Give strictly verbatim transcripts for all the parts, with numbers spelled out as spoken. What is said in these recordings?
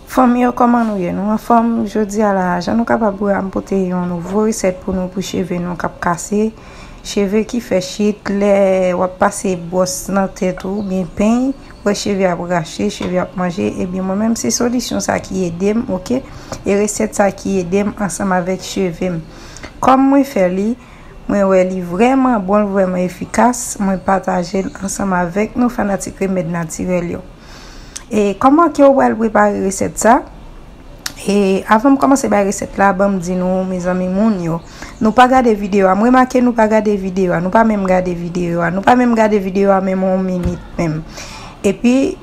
Fanmi yo, kòman nou ye? Nou anfòm? Jodi a la, jan nou kapab wè a, m pote yon nouvo resèt pou nou pou cheve nou k ap kase, cheve ki fè chit, lè w ap pase bwòs nan tèt ou oubyen peny, wè cheve ap rache, cheve ap manje, ebyen mwen menm se solisyon sa ki ede m, oke? E resèt sa ki ede m ansanm avèk cheve m. Kòm mwen fè li, mwen wè li vrèman bon, l vrèman efikas, mwen pataje l ansanm avèk nou fanatik remèd natirèl yo. E kòman ke w pral prepare resèt sa? E avan m kòmanse bay resèt la, ban m di nou, mezanmi, moun yo, nou pa gade videyo a. M remake nou pa gade videyo a. Nou pa menm gade videyo a. Nou pa menm gade videyo a menm yon minit menm. Epi,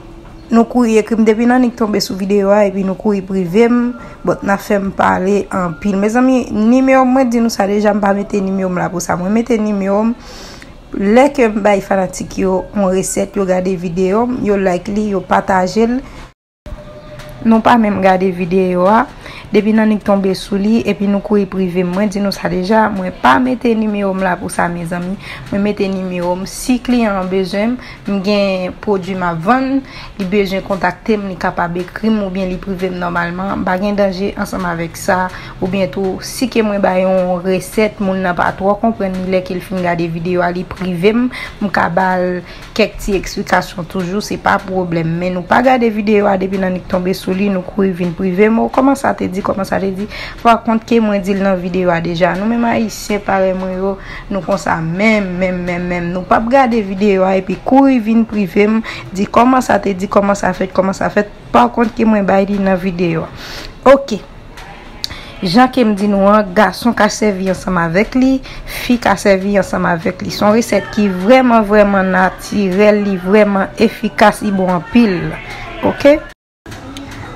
nou kouri ekri m depi nan nik tonbe sou videyo a, epi nou kouri prive m, bòt n ap fè m pale anpil. Mezanmi, nimewo m, mwen di nou sa deja, m pa mete nimewo m la pou sa. Mwen mete nimewo m lè ke m bay fanatik yo yon resèt, yo gade videyo m, yo like li, yo pataje l. Nou pa menm gade videyo a, depi nan nik tonbe sou li, epi nou kouri prive m. Mwen di nou sa deja, mwen pa mete nimewo m la pou sa, mezanmi. Mwen mete nimewo m, si kliyan an bezwen m, m gen pwodui m ap vann, li bezwen kontakte m, li kapab ekri m oubyen li prive m nòmalman. M pa gen danje ansanm avèk sa. Oubyen tou, si ke mwen bay yon resèt, moun nan pa twò konprann li lè ke l fin gade videyo a, li prive m, m ka ba l kèk ti eksplikasyon toujou, se pa pwoblèm. Men nou pa gade videyo a depi nan nik tonbe sou li, nou kouri vin prive m. O, kòman sa te di, kòman sa te di? Pa kont ke mwen di l nan videyo a deja. Nou menm Ayisyen parèy mwen yo, nou konsa menm, menm, menm, menm. Nou p ap gade videyo a epi kouri vin prive m, di kòman sa te di, kòman sa fèt, kòman sa fèt. Pa kont ke mwen bay li nan videyo a. Oke. Jan ke m di nou an, gason ka sèvi ansanm avèk li, fi ka sèvi ansanm avèk li. Se yon resèt ki vrèman, vrèman natirèl, li vrèman efikas, li bon anpil. Oke?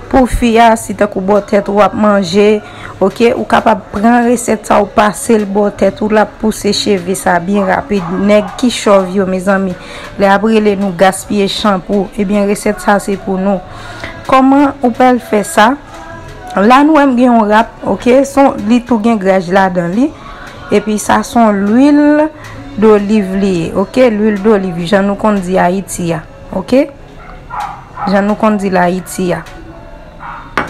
Pou fi a, si tankou bò tèt ou ap manje, oke, ou kapab pran resèt sa, ou pase l bò tèt ou, l ap pouse cheve sa byen rapid. Nèg ki chòv yo, mezanmi, lè y ap rele nou gaspiye chanpou, ebyen, resèt sa se pou nou. Kòman ou pral fè sa? La nou wè m gen yon rap, oke, son, li tou gen graj ladan li. Epi sa son lwil doliv li ye, oke, lwil doliv, jan nou konn di Ayiti a, oke? Jan nou konn di l Ayiti a.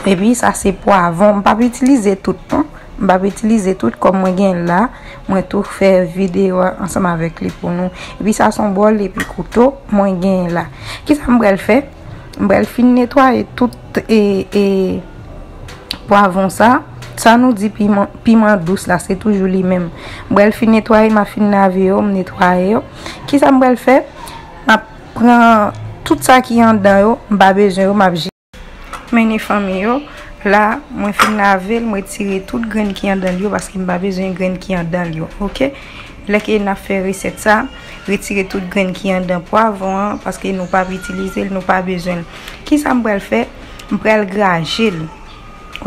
Epi sa se pwavon, m p ap itilize tout non. M p ap itilize tout kòm mwen gen la, mwen tou fè videyo a ansanm avèk li pou nou. Epi sa son bòl epi kouto mwen gen la. Kisa m pral fè? M pral fin netwaye tout e, e pwavon sa. Sa nou di piman, piman dous la, se toujou li menm. M pral fin netwaye, m ap fin lave yo, m netwaye yo. Kisa m pral fè? M ap pran tout sa ki anndan yo, m pa bezwen yo, m ap jis mennen fanmi yo. La, mwen fin lave l, m retire tout grenn ki anndan l yo, paske m pa bezwen grenn ki anndan l yo, oke? Lè ke n ap fè resèt sa, retire tout grenn ki anndan pwavon an, paske nou p ap itilize l, nou pa bezwen l. Kisa m pral fè? M pral graje l.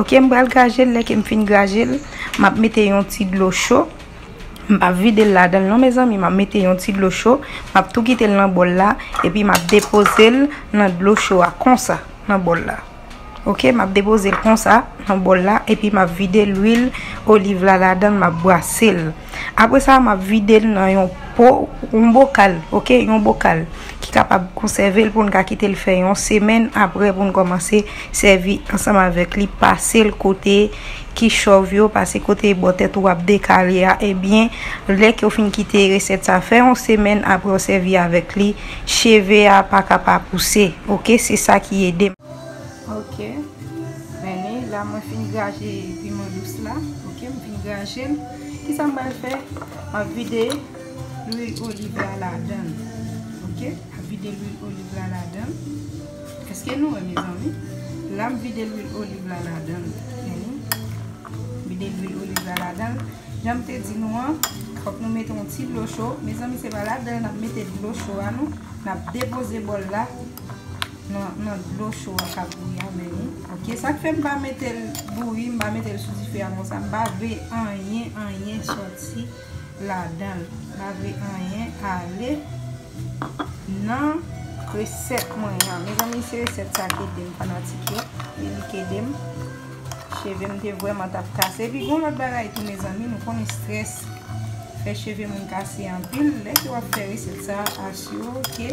Oke, m pral graje l, lè ke m fin graje l, m ap mete yon ti dlo cho. M p ap vide l ladan l non, mezanmi, m ap mete yon ti dlo cho, m ap tou kite l nan bòl la, epi m ap depoze l nan dlo cho a konsa, nan bòl la. Oke, m ap depoze l konsa, nan bòl la, epi m ap vide lwil oliv la ladan l, m ap bwase l. Apre sa, m ap vide l nan yon po, yon bokal, oke, yon bokal ki kapab konsève l pou n ka kite l fè yon semèn, apre pou n kòmanse sèvi ansanm avèk li, pase l kote ki chòv yo, pase kote bò tèt ou ap dekale a, ebyen, lè ke w fin kite resèt sa fè yon semèn apre w sèvi avèk li, cheve a pa ka pa pouse, oke? Se sa ki ede m. Oke. Men la, mwen fin graje piman dous la, oke? M fin graje l. Kisa m pral fè? M ap vide lwil oliv la ladan l, oke? M ap vide lwil oliv la ladan l. Èske nou wè, mezanmi? La, m vide lwil oliv la ladan l. Men vide lwil oliv la ladan l. Jan m te di nou an, fòk nou mete yon ti dlo cho. Mezanmi, se pa ladan l n ap mete dlo cho a, non. N ap depoze bòl la nan, nan dlo cho a k ap bouyi a, men wi. Oke, sa k fè m pa mete l bouyi, m pa mete l sou dife a konsa, m pa vle anyen, anyen sòti ladan l. M pa vle anyen ale nan resèt mwen an. Mezanmi, se resèt sa k ede m, fanatik yo. E li k ede m. Cheve m te vrèman t ap kase. Epi gon lòt bagay tou, mezanmi, nou konnen estrès fè cheve moun kase anpil. Lè ke w ap fè resèt sa, asire w ke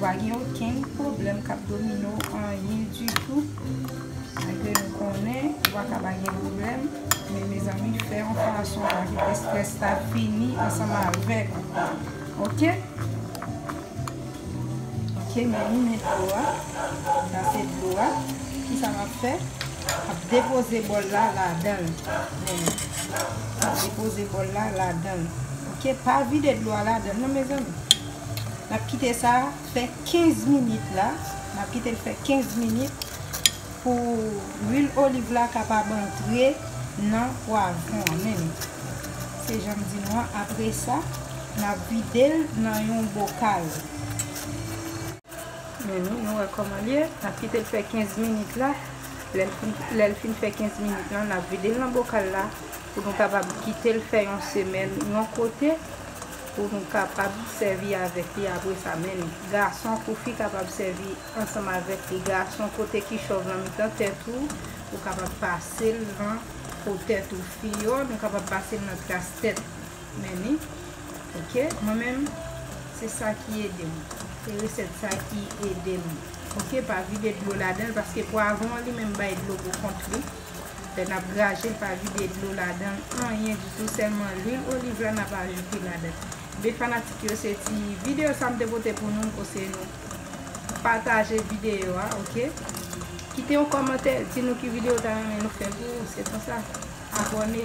pa gen okenn pwoblèm k ap domine w, anyen ditou. Rès la fini ansanm avèk. Oke? Oke, men nou met dlo a. Sa se dlo a. Kisa m ap fè? M ap depoze bòl la ladan l. Men, m ap depoze bòl la ladan l. Oke, pa vide dlo a ladan l non, mezanmi. N ap kite sa fè kenz minit la. N ap kite l fè kenz minit pou lwil oliv la kapab antre nan pwavwon an. Men, se jan m di nou an, apre sa, n ap vide l nan yon bokal. Men nou, nou wè kòman l ye. N ap kite l fè kenz minit la. Lè l fin, lè l fin fè kenz minit la, n ap vide l nan bokal la pou nou kapab kite l fè yon semèn yon kote pou nou kapab sèvi avèk li apre sa. Men gason kou fi kapab sèvi ansanm avèk li. Gason kote ki chòv nan mitan tèt ou, ou kapab pase l nan po tèt ou. Fi yo, nou kapab pase l nan tras tèt. Men li, oke, mwen menm, se sa ki ede m. Se resèt sa ki ede m. Oke, pa vide dlo ladan l, paske pwavwon an li menm bay dlo pou kont li. Lè n ap graje l, pa vide dlo ladan l, anyen ditou, sèlman lwil oliv la n ap ajoute ladan l. Be fanatik yo, se ti videyo sa m te pote pou nou, m panse nou pataje videyo a, oke? Kite yon kòmantè, di nou ki videyo w ta renmen nou fè pou ou, se konsa. Abòne.